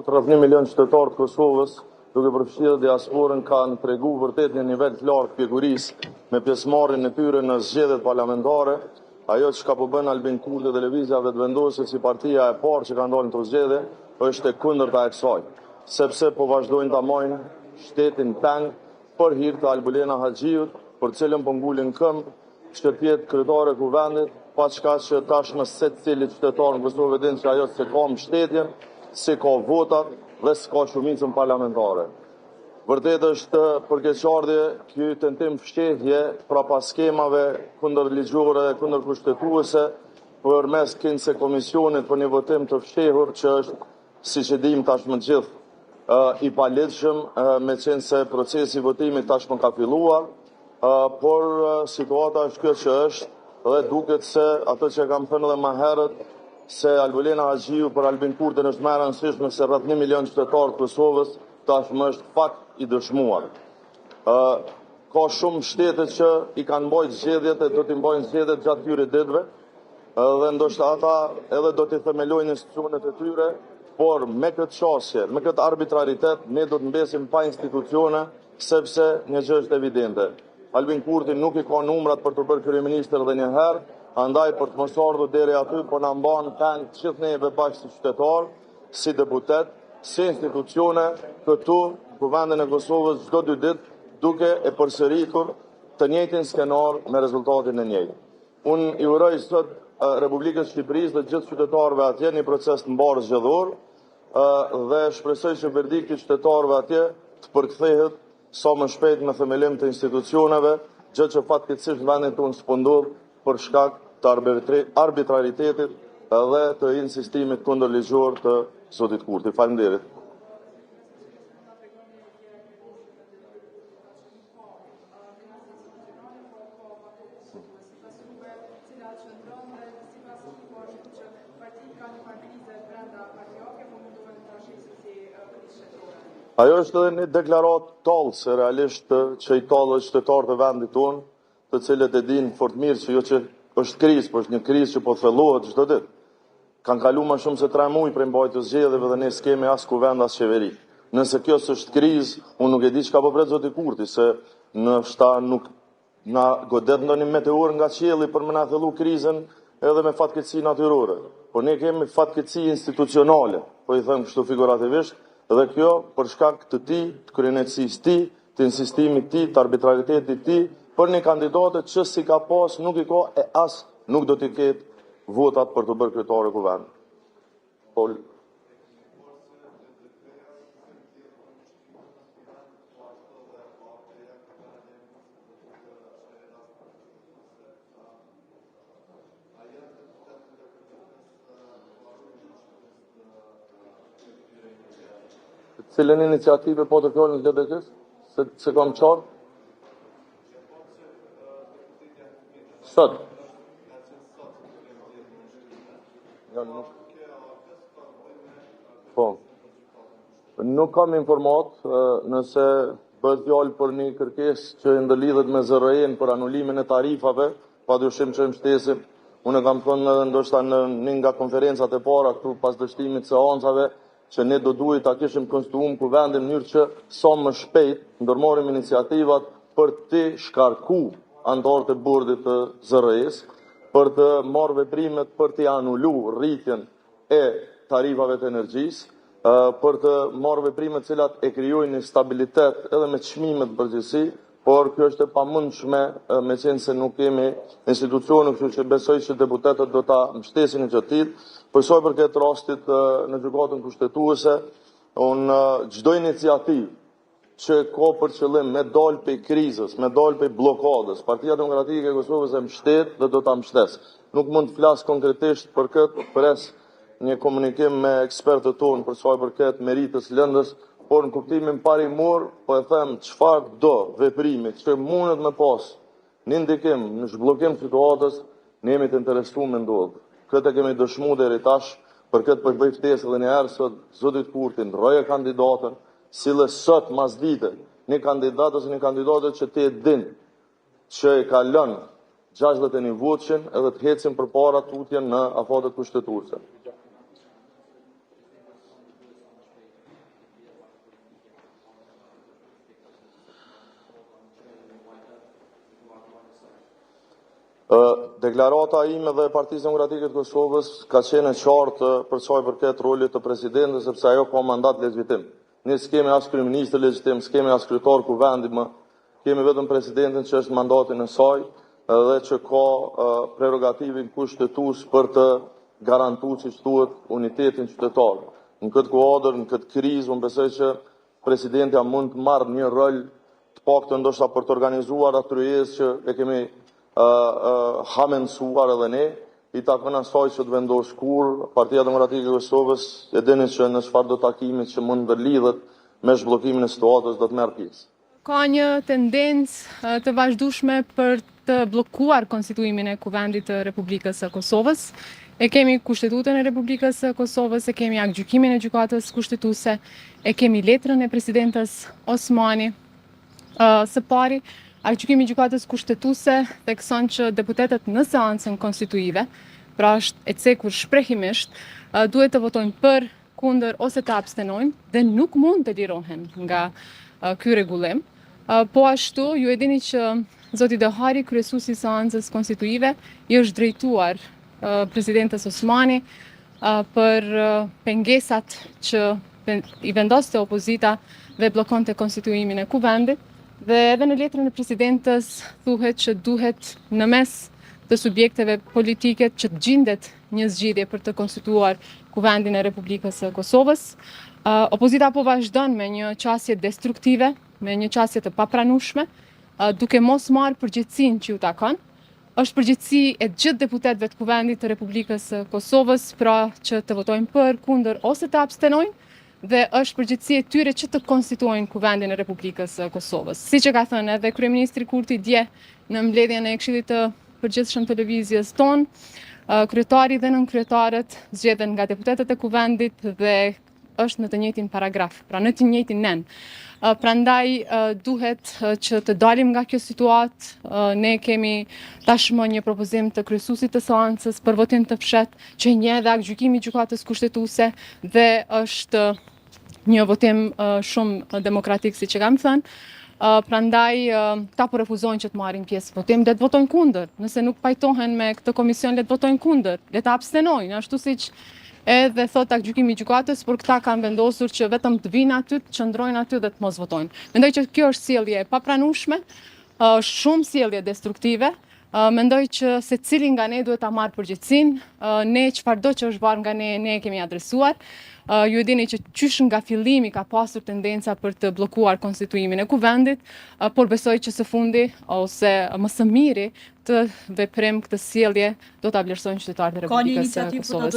afërt rreth 1 milion qytetarë të Kosovës, duke përfshirë diasporën, kanë tregu vërtet një nivel të lartë pjekurisë me pjesëmarrjen e tyre në zgjedhjet parlamentare. Ajo çka po bën Albin Kurti dhe Lëvizja Vetëvendosje si partia e parë që kanë dalë në këto zgjedhje, është e kundërta e kësaj, sepse po vazhdojnë ta majnë shtetin peng për hir të Albulena Haxhiut, për cilën po ngulin këmbë që të jetë kryetare e Kuvendit, paçka që tashmë secili qytetar në Kosovë e din që ajo s'e ka mbështetjen, s'i ka votat dhe s'ka shumicën parlamentare. Vërtet është për keqardhje ky tentim fshehje prapa skemave kundërligjore dhe kundërkushtetuese përmes kinse komisionit për një votim të fshehur që është siç e dimë tashmë të gjithë i paligjshëm, meqenëse procesi i votimit tashmë ka filluar, por situata është kjo që është dhe duket se ato që e kam thënë edhe më herët se Albulena Haxhiu për Albin Kurtin është më e rëndësishme se rreth 1 milion qytetarë të Kosovës, tashmë është fakt i dëshmuar. Ka shumë shtete që i kanë mbajt zgjedhjet e do t'i mbajnë zgjedhjet gjatë këtyre ditëve, dhe ndoshta ata edhe do t'i themelojnë institucionet e tyre, por me këtë qasje, me këtë arbitraritet, ne do të mbesim pa institucione, sepse një gjë është evidente. Albin Kurti nuk i ka numrat për t'u bërë kryeministër edhe një herë, andaj për të mos ardhur deri aty, po na mban peng gjithë neve bashkë si qytetarë, si deputet, si institucione këtu në Kuvendin e Kosovës çdo dy ditë duke e përsëritur të njëjtin skenar me rezultatin e njëjtë. Unë i uroj sot Republikës së Shqipërisë dhe gjithë qytetarëve atje një proces të mbarë zgjedhor dhe shpresoj që verdikti i qytetarëve atje të përkthehet sa më shpejt me themelim të institucioneve, gjë që fatkeqësisht në vendin tonë s'po ndodh për shkak të arbitraritetit dhe të insistimit kundërligjor të zotit Kurti. Faleminderit. Ajo është edhe një deklaratë tallëse realisht që i tall qytetarët e vendit tonë, të cilët e dinë fort mirë që jo që është krizë, por është një krizë që po thellohet çdo ditë. Kanë kalu ma shumë se 3 muaj prej mbajtjes zgjedhjeve dhe ne s'kemi as kuvend as qeveri. Nëse kjo s'është krizë, unë nuk e di çka po pret zoti Kurti, se ndoshta nuk na godet ndonjë meteor nga qielli për me na thellu krizën edhe me fatkeqësi natyrore. Por ne kemi fatkeqësi institucionale, po i them kështu figurativisht, dhe kjo për shkak të tij, të kryeneçësisë së tij, të insistimit të tij, të arbitraritetit të tij, për një kandidate që s'i ka pas, nuk i ka e as nuk do t'i ketë votat për t'u bërë kryetare e Kuvendit. Po Cilën iniciativë po të fjalën të LDK-së? Se s'e kam qartë? Sot. Jo, nuk. Po. Nuk kam informatë nëse bëhet fjalë për një kërkesë që ndërlidhet me ZRrE-në për anulimin e tarifave, pa dyshim që e mbështesim. Unë e kam thënë edhe ndoshta në një nga konferencat e para këtu pas dështimit të seancave që ne do duhej ta kishim konstituuar kuvendin në mënyrë që sa më shpejt ndërmarrim iniciativat për të shkarku anëtarët e bordit të ZRrE-së, për të marrë veprimet për të anulu rritjen e tarifave të energjisë, për të marrë veprime të cilat e krijojnë një stabilitet edhe me çmimet në përgjithësi, por kjo është e pamundshme meqenëse nuk kemi institucione, kështu që besoj që deputetët do ta mbështesin një gjë të tillë. Për sa i përket rastit në gjykatën kushtetuese, unë çdo iniciativë që ka për qëllim me dalë prej krizës, me dalë prej bllokadës, Partia Demokratike e Kosovës e mbështet dhe do ta mbështes. Nuk mund të flas konkretisht për këtë, pres një komunikim me ekspertët tonë për sa i përket meritës lëndës, por në kuptimin parimor, po e them çfarëdo veprimi që mundet me pas një ndikim në zhbllokim të situatës, ne jemi të interesuar me ndodh. Këtë e kemi dëshmu deri tash, për këtë po i bëj ftesë edhe një herë sot zotit Kurti, ndrroje kandidaten, sille sot masdite një kandidat ose një kandidate që ti e din që e kalon 61 votëshin edhe të ecim përpara tutje në afatet kushtetuese. Deklarata ime dhe e Partisë Demokratike të Kosovës ka qenë e qartë për sa i përket rolit të presidentit, sepse ajo ka mandat legjitim. Ne s'kemi as kryeministër legjitim, s'kemi as kryetar kuvendi më, kemi vetëm presidentin që është mandatin e saj dhe që ka prerogativin kushtetues për të garantuar, siç thuhet, unitetin qytetar. Në këtë kuadër, në këtë krizë, unë besoj që presidentja mund të marrë një rol të paktën ndoshta për të organizuar atë tryezë që e kemi hamendësuar edhe ne, i takon asaj që të vendosë kur Partia Demokratike e Kosovës e dini që në çfarëdo takimi që mund ndërlidhet me zhbllokimin e situatës do të merr pjesë. Ka një tendencë të vazhdueshme për të bllokuar konstituimin e Kuvendit të Republikës së Kosovës. E kemi Kushtetutën e Republikës së Kosovës, e kemi aktgjykimin e Gjykatës Kushtetuese, e kemi letrën e presidentes Osmani. Së pari, aktgjykimi i Gjykatës Kushtetuese thekson që deputetët në seancën konstituive, pra është e cekur shprehimisht, duhet të votojnë për, kundër ose të abstenojnë dhe nuk mund të lirohen nga ky rregullim. Po ashtu, ju e dini që zoti Dehari, kryesuesi i seancës konstituive, i është drejtuar presidentes Osmani për pengesat që i vendoste opozita dhe bllokonte konstituimin e kuvendit. Dhe edhe në letrën e presidentes thuhet që duhet në mes të subjekteve politike që të gjindet një zgjidhje për të konstituuar kuvendin e Republikës së Kosovës. Opozita po vazhdon me një qasje destruktive, me një qasje të papranueshme, duke mos marrë përgjegjësinë që ju takon. Është përgjegjësi e gjithë deputetëve të Kuvendit të Republikës së Kosovës, pra që të votojnë për, kundër ose të abstenojnë dhe është përgjegjësi e tyre që të konstituojnë Kuvendin e Republikës së Kosovës. Siç e ka thënë edhe kryeministri Kurti dje në mbledhjen e Këshillit të Përgjithshëm të Lëvizjes tonë, kryetari dhe nënkryetarët zgjedhen nga deputetët e Kuvendit dhe është në të njëjtin paragraf, pra në të njëjtin nen. Prandaj duhet që të dalim nga kjo situatë. Ne kemi tashmë një propozim të kryesuesit të seancës për votim të fshehtë që njeh edhe aktgjykimi i Gjykatës Kushtetuese dhe është një votim shumë demokratik, siç e kam thënë. Prandaj këta po refuzojnë që të marrin pjesë në votim, le të votojnë kundër. Nëse nuk pajtohen me këtë komision, le të votojnë kundër, le të abstenojnë, ashtu siç edhe thot aktgjykimi i gjykatës, por këta kanë vendosur që vetëm të vinë aty, të qëndrojnë aty dhe të mos votojnë. Mendoj që kjo është sjellje e papranueshme, është shumë sjellje destruktive. Mendoj që secili nga ne duhet ta marrë përgjegjësinë. Ne çfarëdo që është varë nga ne, ne e kemi adresuar. Ju e dini që qysh nga fillimi ka pasur tendenca për të bllokuar konstituimin e kuvendit, por besoj që së fundi ose më së miri këtë veprim, këtë sjellje do ta vlerësojnë qytetarët e Republikës së Kosovës.